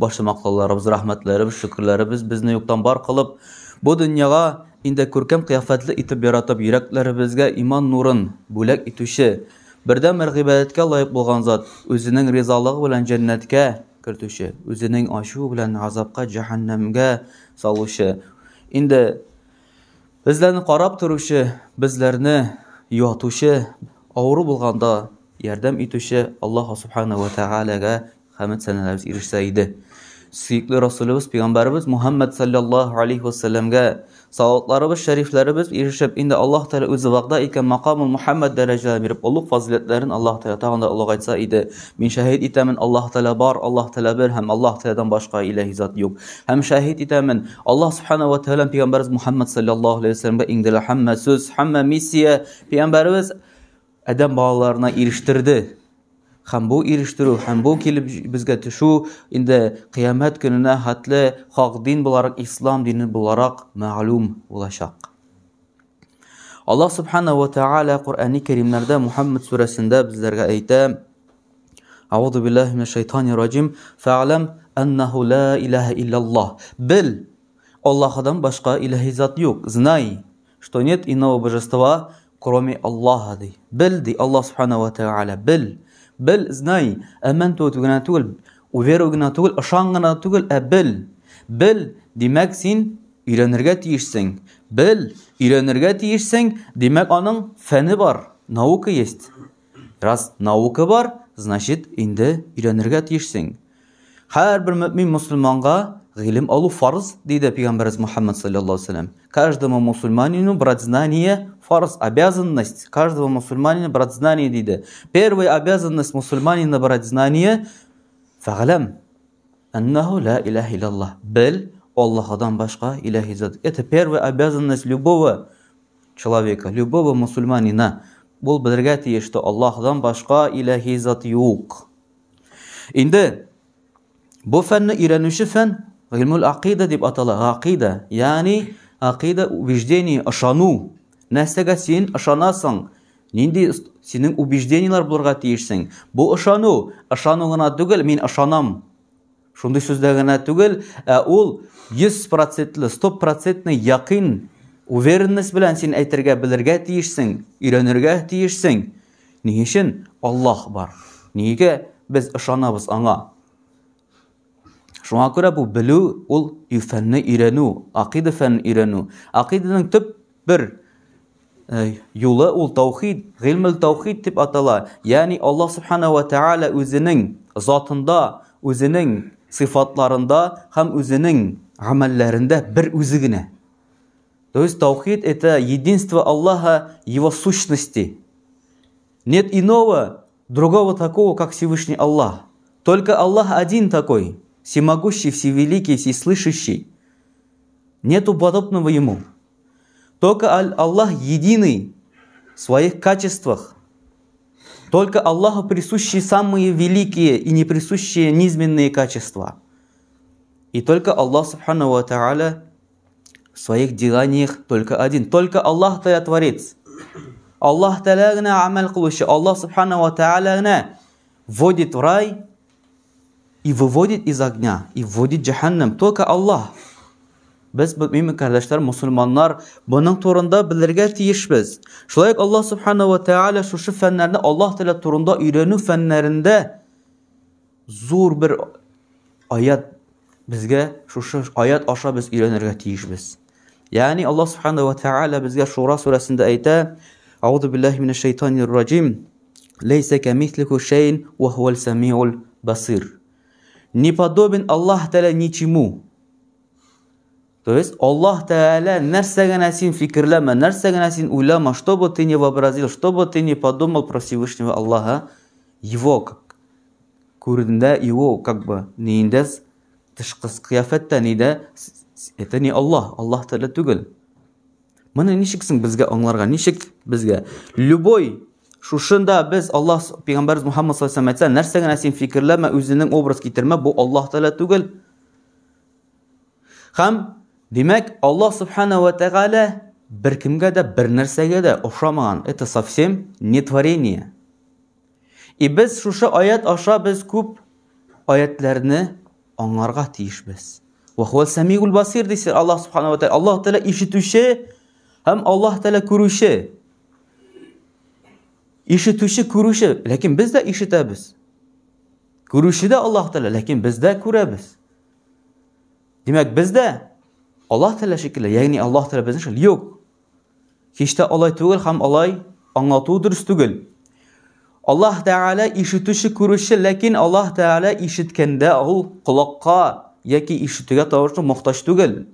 Башы мактауларыбыз, рәхмәтләребез, шөкерләребез безне юктан бар кылып, бу дөньяга инде күркәм кыяфәтле итеп яратып, йөрәкләребезгә иман нурын бүләк итүче, бердәнбер гыйбадәткә лаек булган зат, үзенең ризалыгы белән җәннәткә кертүче, үзенең ачуы белән газапка, җәһәннәмгә салучы, инде безләрне карап торучы, безләрне юатучы, авыру булганда ярдәм итүче Аллаһ Субхану ва Тәгаләгә Хәмд сәнәләребез ирешсә иде. Сөекле Расулыбыз, пәйгамбәребез Мухаммад саллаллаһу алейхи ва сәлләмгә салаватларыбыз, шәрифләребез ирешеп, инде Аллаһ Тәгалә үзе вәгъдә иткән макамул Мухаммад дәрәҗәләрен биреп, олуг фазиләтләрен Аллаһ Тәгалә тагын да олыгайтса иде. Мин шәһид итәмен, Аллаһ Тәгалә бар, Аллаһ Тәгалә бер һәм Аллаһ Тәгаләдән башка илаһи зат юк. Һәм шәһид итәмен, Аллаһ Субхана ва Тәгалә пәйгамбәребез Мухаммад саллаллаһу алейхи ва сәлләмгә иңдерелгән һәммә сүз, һәммә миссия пәйгамбәребез адәм балаларына ирештерде. Һәм бу ирештерү, һәм бу килеп безгә төшү инде кыямәт көненә хәтле хак дин буларак, ислам дине буларак мәгълүм булачак. Аллаһ субхана ва тааля Коръәни Кәримнәрдә Мухаммад сүрәсендә безләргә әйтә: Аузу биллаһи минәш шайтанир раҗим. Фәгъләм аннаху ла илаһа илляллаһ. Бел, Аллаһыдан башка илаһи зат юк. Знай, что нет иного божества, кроме Аллаха, ди. Бел, ди Аллаһ субхана ва тааля, бел. Бел, знай. Әмән түгел генә түгел, уверу генә түгел, ышан гына түгел, ә бел. Бел, димәк, син өйрәнергә тиешсең. Бел, өйрәнергә тиешсең, димәк, аның фәне бар, наука есть. Раз наука бар, значит, инде өйрәнергә тиешсең. Һәрбер мөмин мусульманга гыйлем алу фарз, диде пәйгамбәребез Мухаммад саллаллаху алейхи вәсәлләм. Каждому мусульманину брать знание фарз, обязанность каждого мусульманина брать знание, диде. Первая обязанность мусульманина брать знание фәгъләм аннаху ла илаһа илляллах. Бел, Аллаһдан башка илаһи зат. Это первая обязанность любого человека, любого мусульманина. Бул белергә тиеш, что Аллаһдан башка илаһи зат юк. Инде бу фәнне өйрәнүче фән гыйльмул акыйда дип атала. Акыйда, ягъни акыйда убеждение, ышану. Нәрсәгә син ышанасың? Нинди синең убеждениеләр булырга тиешсең? Бу ышану, ышану гына түгел, мин ышанам. Шундый сүздә генә түгел, ә ул 100%лы, 100%ный якын, уверенность белән син әйтергә белергә тиешсең, өйрәнергә тиешсең. Ни өчен Аллаһ бар? Нигә без ышанабыз аңа? Шуңа күрә бу белү ул фәнне өйрәнү, акыйда фәнен өйрәнү. Акыйданың төп бер юлы ул таухид, гыйльмул таухид дип атала. Ягъни Аллаһ субхана ва тааля үзенең затында, үзенең сыйфатларында һәм үзенең гамәлләрендә бер үзе генә. То есть таухид это единство Аллаха, его сущности. Нет иного, другого такого, как Всевышний Аллах. Только Аллах один такой, всемогущий, всевеликий, всеслышащий. Нету подобного ему. Только Аллах единый в своих качествах. Только Аллаху присущи самые великие и неприсущие низменные качества. И только Аллах, субхану ва тааля, в своих деланиях только один. Только Аллах Тааля Творец. Аллах Тааля гына амал кылучы. Аллах субхану ва тааля гына вводит в рай и выводит из огня, и вводит в джаханнам. Только Аллах. Без мөмин кардәшләр, мусульманнар буның турында белергә тиешбез. Шулай ук Аллаһ субхану ва тааля шушы фәннәрне Аллаһ Тааля турында өйрәнү фәннәрендә зур бер аят безгә шушы аят аша без өйрәнергә тиешбез. Ягъни Аллаһ субхану ва тааля безгә Шура сүрәсендә әйтә: Аузу биллаһи минәш шайтанир раҗим. Ләйсә камислиху шәйн ва хуал самиул басир. Не подобен Аллаһ Тааля ничему. То есть Аллаһ Тааля нәрсә генә син фикерләмә, нәрсә генә син уйлама, что бы ты ни вообразил, что бы ты ни подумал про Всевышнего Аллаха, его как күрендә, его как бы ниендә тышкы кыяфәттә нидә, это не Аллаһ, Аллаһ Тааля түгел. Моны ничек соң безгә аңларга, ничек безгә? Любой шушында без Аллаһ пәйгамбәрбез Мухаммад саллаллаху алейһи ва сәлләм әйтсә, нәрсә генә син фикерләмә, үзенең образ китермә, бу Аллаһ Тааля түгел. Һәм димәк, Аллаһ субхана ва тааля беркемгә дә, бер нәрсәгә дә охшамаган. Это совсем не творение. И без шушы аят аша без күп аятларны аңларга тиешбез. Ва хуа самигул басир дисә Аллаһ субхана ва тааля. Аллаһ Тәгалә ишетүче һәм Аллаһ Тәгалә күрүче. Ишетүче, күрүче, ләкин без дә ишетәбез. Күрүче дә Аллаһ Тәгалә, ләкин без дә күрәбез. Димәк, без дә Аллаһ Тәгалә шикелле, ягъни Аллаһ Тәгалә безнең шикелле. Юк. Һич тә алай түгел һәм алай аңлату дөрес түгел. Аллаһ Тәгалә ишетүче, күрүче, ләкин Аллаһ Тәгалә ишеткәндә ул колакка яки ишетүгә тавышка мохтаҗ түгел.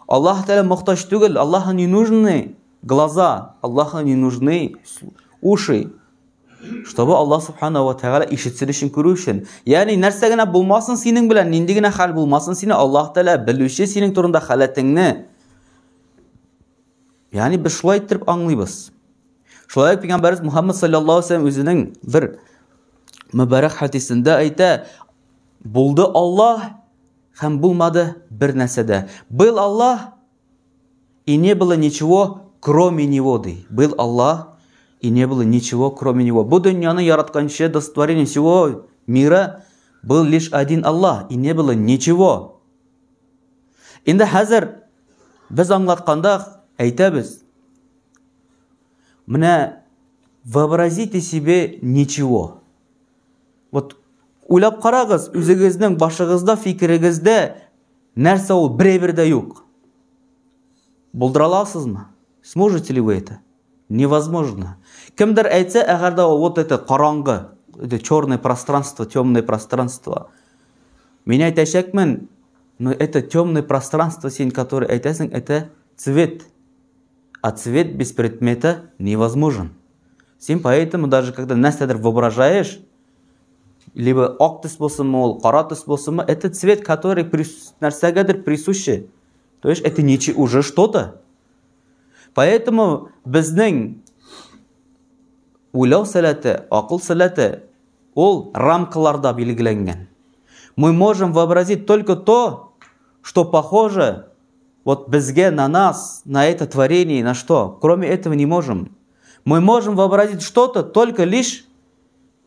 Аллаһ Тәгалә мохтаҗ түгел, Аллаһу не нужны глаза, Аллаһу не нужны уши. Чтобы Аллаһ Субхану ва Тәгалә ишетсен өчен, күрү өчен. Ягъни нәрсә генә булмасын синең белән, нинди генә хәл булмасын сине Аллаһ Тәгалә белүче синең турында халәтеңне. Ягъни без шулай итеп аңлыйбыз. Шулай ук пәйгамбәрбез Мухаммад саллаллаһу алейһи үзенең бер мөбарәк хәдисендә әйтә, булды Аллаһ һәм булмады бер нәрсә дә. Был Аллаһ и не было ничего, кроме него, ди. Был Аллах и не было ничего, кроме него. Бу дөньяны яратканчы до сотворения всего мира был лишь один Аллах и не было ничего. Инде хәзер без аңлатканда әйтәбез. Менә вообразите себе ничего. Вот уйлап карагыз, үзегезнең башыгызда, фикерегездә нәрсә ул бер дә юк. Булдыра аласызмы? Сможете ли вы это? Невозможно. Кемдер әйтсә, әгәр дә вот это караңгы, это черное пространство, темное пространство. Мин әйтәчәкмен, но это темное пространство син, который әйтәсең, это цвет. А цвет без предмета невозможен. Син поэтому даже когда нәрсәдер воображаешь, либо ак төс булсынмы ул, кара төс булсынмы, это цвет, который нәрсәгәдер присущий. То есть это не уже что-то. Поэтому безнең уйлау сәләте, акыл сәләте ул рамкаларда билгеләнгән. Мы можем вообразить только то, что похоже вот безгә на нас, на это творение, на что. Кроме этого не можем. Мы можем вообразить что-то только лишь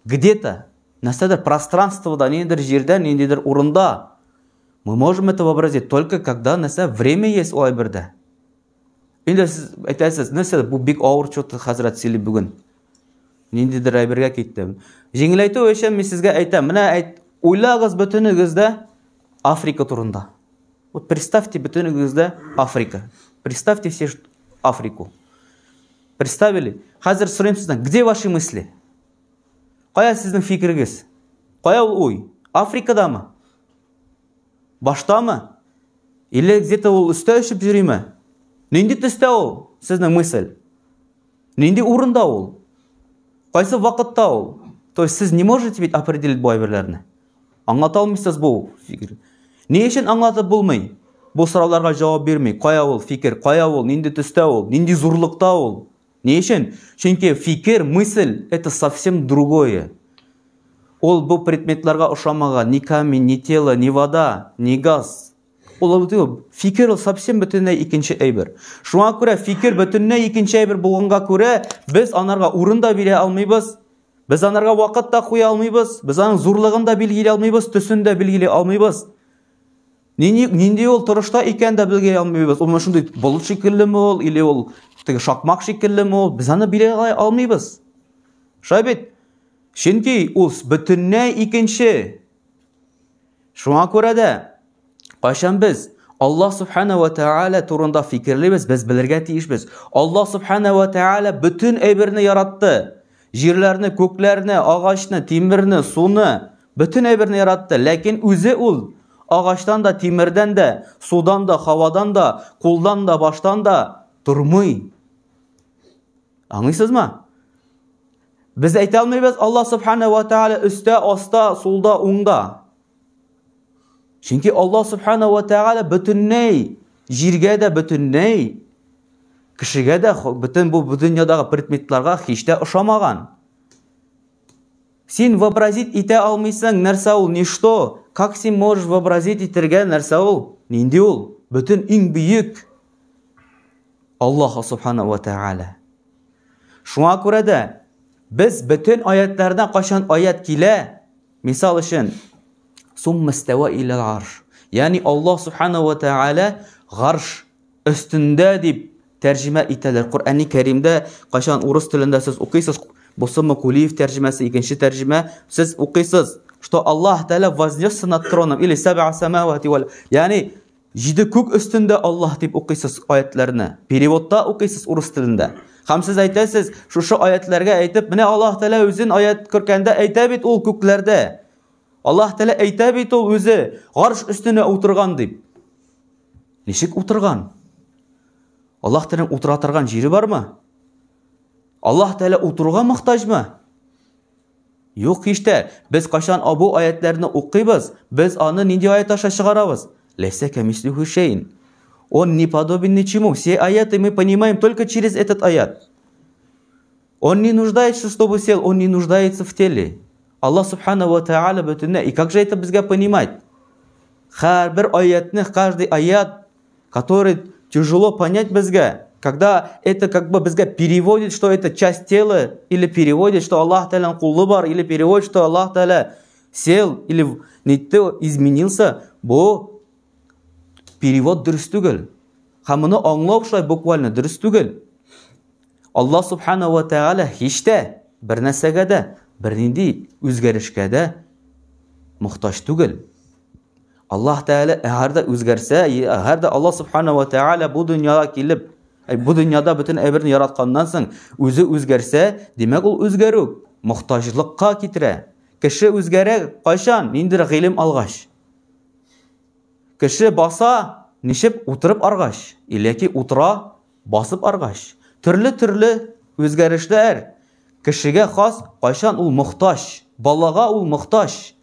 где-то, нәрсәдер пространствода, ниндидер җирдә, ниндидер урында. Мы можем это вообразить только когда нәрсә время есть ул әйбердә. Инде сез әйтәсез, нәрсә бу бик авыр что-то хәзрәт сөйли бүген. Ниндидер әйбергә киттем. Җиңеләйтү өчен мин сезгә әйтәм, менә әйт, уйлагыз бөтенегез дә Африка турында. Вот представьте бөтенегез дә Африка. Представьте все Африку. Представили? Хәзер сорыйм сездән, где ваши мысли? Кая сезнең фикерегез? Кая ул уй? Африкадамы? Баштамы? Или где-то ул өстә очып йөриме? Нинди төстә ул сезнең мысль? Нинди урында ул? Кайсы вакытта ул? То есть сез не можете ведь определить бу әйберләрне. Аңлата алмыйсыз бу фикер. Ни өчен аңлатып булмый? Бу сорауларга җавап бирми. Кая ул фикер? Кая ул? Нинди төстә ул? Нинди зурлыкта ул? Ни өчен? Чөнки фикер, мысль это совсем другое. Ул бу предметларга ошамаган, ни камень, ни тело, ни вода, ни газ. Ул фикер ул совсем бөтенләй икенче әйбер. Шуңа күрә фикер бөтенләй икенче әйбер булганга күрә, без анарга урын да бирә алмыйбыз, без анарга вакыт та куя алмыйбыз, без аның зурлыгын да билгели алмыйбыз, төсен дә билгели алмыйбыз. Нинди, нинди ул торышта икән дә билгели алмыйбыз. Ул шундый болыт шикеллеме ул, или ул теге шакмак шикеллеме ул, без аны билгели алмыйбыз. Шулай бит? Чөнки ул бөтенләй икенче. Шуңа күрә дә кайчан без Аллаһ субхана ва тааля турында фикерлибез, без белергә тиешбез. Аллаһ субхана ва тааля бөтен әйберне яратты. Җирләрне, күкләрне, агачны, тимерне, суны, бөтен әйберне яратты. Ләкин үзе ул агачтан да, тимердән дә, судан да, һавадан да, кулдан да, баштан да тормый. Аңлыйсызмы? Без әйтә алмыйбыз Аллаһ субхана ва тааля өстә, аста, сулда, уңда. Чөнки Аллаһ субхана ва тааля бөтенләй җиргә дә бөтенләй кешегә дә бөтен бу дөньядагы предметларга һич тә ошамаган. Син вообразить итә алмыйсың, нәрсә ул, ничто. Как син можешь вообразить итергә нәрсә ул? Нинди ул? Бөтен иң бөек Аллаһ субхана ва тааля. Шуңа күрә дә без бөтен аятлардан кайчан аят килә, мисал өчен, Сумма става иля арш. Ягъни Аллаһ субхана ва тааля гарш өстендә дип тәрҗемә итәләр. Коръәни Кәримдә кайчан урыс телендә сез укыйсыз, Бусыма Кулиев тәрҗемәсе, икенче тәрҗемә, сез укыйсыз, что Аллаһ Тәгалә вознесся над троном или сәбә самавати вал. Ягъни җиде күк өстендә Аллаһ дип укыйсыз аятларны. Переводта укыйсыз урыс телендә. Һәм сез әйтәсез, шушы аятларга әйтеп, менә Аллаһ Тәгалә үзен аят күркәндә әйтә бит ул күкләрдә. Аллаһ Тәгалә әйтә бит ул үзе гарш өстенә утырган дип. Ничек утырган? Аллаһ Тәгаләнең утыра торган җире бармы? Аллаһ Тәгалә утыруга мохтаҗмы? Юк, һич тә. Без кайчан бу аятларны укыйбыз, без аны нинди аят аша чыгарабыз? Ләйсә кәмислиху шәйн. Он не подобен ничему. Все аяты мы понимаем только через этот аят. Он не нуждается, чтобы сел, он не нуждается в теле. Аллаһ субхана ва тааля бөтенләй. И как же это безгә понимать? Һәрбер аятны, каждый аят, который тяжело понять безгә, когда это как бы безгә переводит, что это часть тела, или переводит, что Аллаһ Тәгаләнең кулы бар, или переводит, что Аллаһ Тәгалә сел, или нитте изменился, бу перевод дөрес түгел. Һәм моны аңлау шулай буквально дөрес түгел. Аллаһ субхана ва тәгалә һич тә бер нәрсәгә дә, бернинди үзгәрешкә дә мохтаҗ түгел. Аллаһ Тәгалә әгәр дә үзгәрсә, әгәр дә Аллаһ субхана ва тәгалә бу дөньяга килеп, бу дөньяда бөтен әйберне яратканнан соң үзе үзгәрсә, димәк ул үзгәрү мохтаҗлыкка китерә. Кеше үзгәрә кайчан? Ниндидер гыйлем алгач. Кеше баса, ничек утырып аргач, или яки утыра, басып аргач. Төрле-төрле үзгәрешләр кешегә хас, кайчан ул мохтаҗ, балага ул мохтаҗ.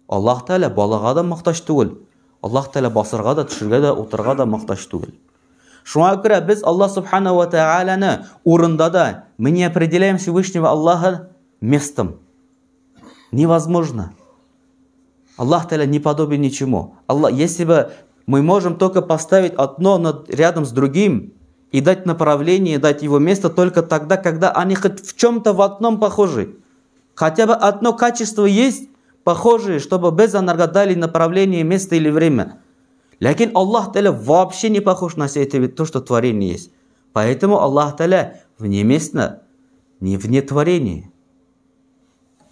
Аллаһ Тәгалә балага да мохтаҗ түгел. Аллаһ Тәгалә басырга да, төшергә дә, утырырга да мохтаҗ түгел. Шуңа күрә без Аллаһ Субхана ва Тәгаләне урында да мы не определяем Всевышнего Аллаха местом. Невозможно. Аллах Таля не подобен ничему. Аллах, если бы мы можем только поставить одно над, рядом с другим и дать направление, дать его место только тогда, когда они хоть в чем-то в одном похожи. Хотя бы одно качество есть, похожие, чтобы без анарга дали направление, место или время. Ләкин Аллаһ Тәгалә вообще не похож на все это, то, что творение есть. Поэтому Аллаһ Тәгалә вне места, не вне творения.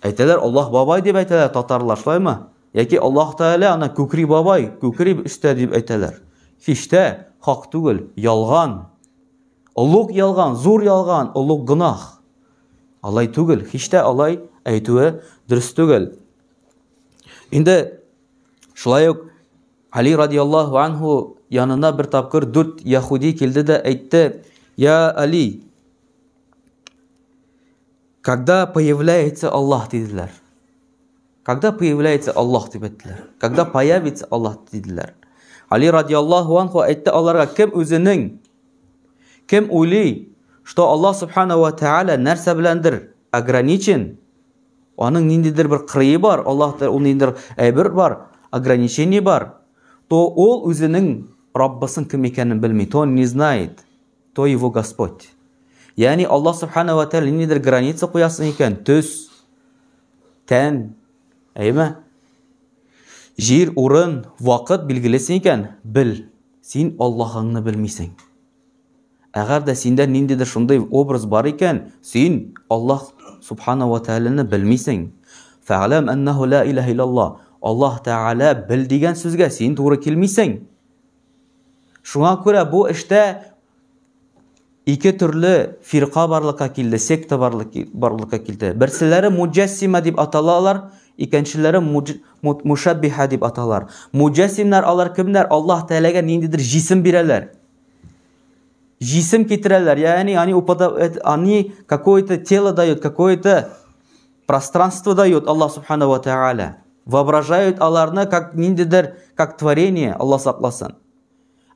Әйтәләр, Аллаһ бабай дип әйтәләр татарлар, шулаймы? Яки Аллаһ Тәгалә ана күкри бабай, күкри өстә дип әйтәләр. Һич тә хак түгел, ялган. Олуг ялган, зур ялган, олуг гөнаһ. Алай түгел, һич тә алай әйтүе дөрес түгел. Инде шулай ук Али радиаллаһу анһу янына бер тапкыр дүрт яһүди килде дә әйтте: "Я Али, когда появляется Аллаһ?" диделәр. Когда появляется Аллаһ дип әйттеләр. Когда появится Аллаһ диделәр. Али радиаллаһу анху әйтте аларга, кем үзенең кем уйлый, что Аллаһ субхана ва тааля нәрсә беләндер ограничен, аның ниндидер бер кырые бар, Аллаһ ул ниндидер әйбер бар, ограничение бар, то ул үзенең Раббысын кем икәнен белми, то он не знает, то его Господь. Ягъни Аллаһ субхана ва тааля ниндидер граница куясың икән, төс, тән, әйеме? Җир, урын, вакыт билгелесең икән, бел, син Аллаһыңны белмисең. Әгәр дә синдә ниндидер шундый образ бар икән, син Аллаһ субхана ва тааляны белмисең. Фәгъләм аннаху ла илаһа иллаллаһ. Аллаһ Тәгалә бел дигән сүзгә син туры килмисең. Шуңа күрә бу эштә ике төрле фирка барлыкка килде, секта барлыкка килде. Берселәре муҗассима дип аталалар, икенчеләре мушаббиха дип аталар. Муҗассимнар алар кемнәр? Аллаһ Тәгаләгә ниндидер җисем бирәләр. Җисем китерәләр, ягъни они они какое-то тело дают, какое-то пространство дают Аллаһ субхана ва тааля. Воображают аларны как ниндидер, как творение, Аллаһ сакласын.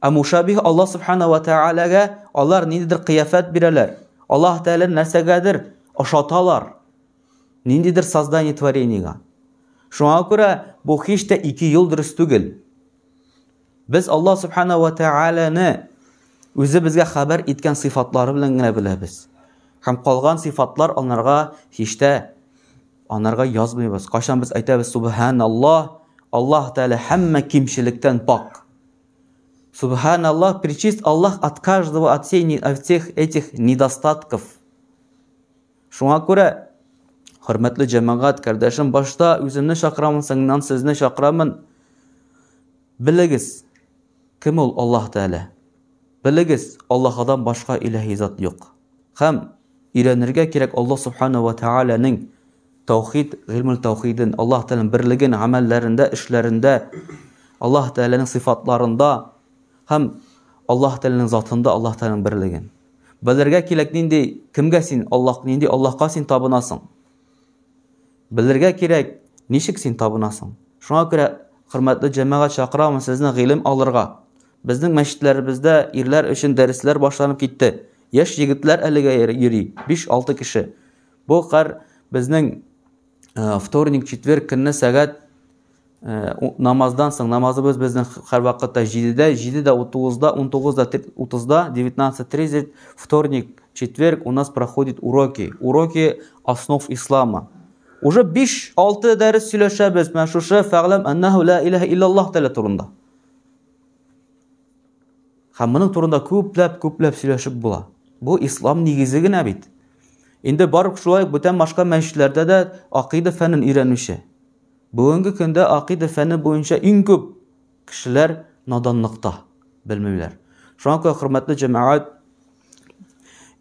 Ә мушабих Аллаһ субхана ва тааляга алар ниндидер кыяфәт бирәләр. Аллаһ Тәгалә нәрсәгәдер ошаталар. Ниндидер создание творениега. Шуңа күрә бу һич тә ике юл дөрес түгел. Без Аллаһ субхана ва тааляны үзе безгә хәбәр иткән сыйфатлары белән генә беләбез. Һәм калган сыйфатлар анарга һич тә анарга язмыйбыз. Кайчан без әйтәбез субханаллаһ, Аллаһ Тәгалә һәммә кимчелектән пак. Субханаллах, пречист Аллаһ от каждого, от всей, от всех этих недостатков. Шуңа күрә, хөрмәтле җәмәгать, кардәшем, башта үземне чакырамын, соңыннан сезне чакырамын. Белегез, кем ул Аллаһ Тәгалә? Белегез, Аллаһыдан башка илаһи зат юк. Һәм өйрәнергә кирәк Аллаһ Субхану ва Тәгаләнең таухид, гыйльмул таухидын, Аллаһ Тәгаләнең берлеген гамәлләрендә, эшләрендә, Аллаһ Тәгаләнең сыйфатларында һәм Аллаһ Тәгаләнең затында Аллаһ Тәгаләнең берлеген. Белергә кирәк нинди, кемгә син Аллаһ, нинди Аллаһка син табынасың. Белергә кирәк, ничек син табынасың. Шуңа күрә, хөрмәтле җәмәгать, чакырамын сезне гыйлем алырга. Безнең мәчетләребездә ирләр өчен дәресләр башланып китте. Яшь егетләр әлегә йөри, 5-6 кеше. Бу кар безнең э, вторник, четверг көнне сәгать э, намаздан соң, намазыбыз безнең һәрвакытта 7-дә, 7-дә 30-да, 19-да 30-да, 19:30, вторник, четверг у нас проходит уроки. Уроки основ ислама. Уже 5-6 дәрес сөйләшәбез менә шушы фәгъләм аннаху ла илаһа иллаллаһ теле турында. Һәм моның турында күпләп-күпләп сөйләшеп була. Бу ислам нигезе генә бит. Инде барып шулай бүтән башка мәчетләрдә дә акыйда фәнен өйрәнүче. Бүгенге көндә акыйда фәне буенча иң күп кешеләр наданлыкта, белмиләр. Шуңа күрә, хөрмәтле җәмәгать,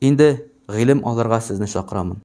инде гыйлем алырга сезне чакырамын.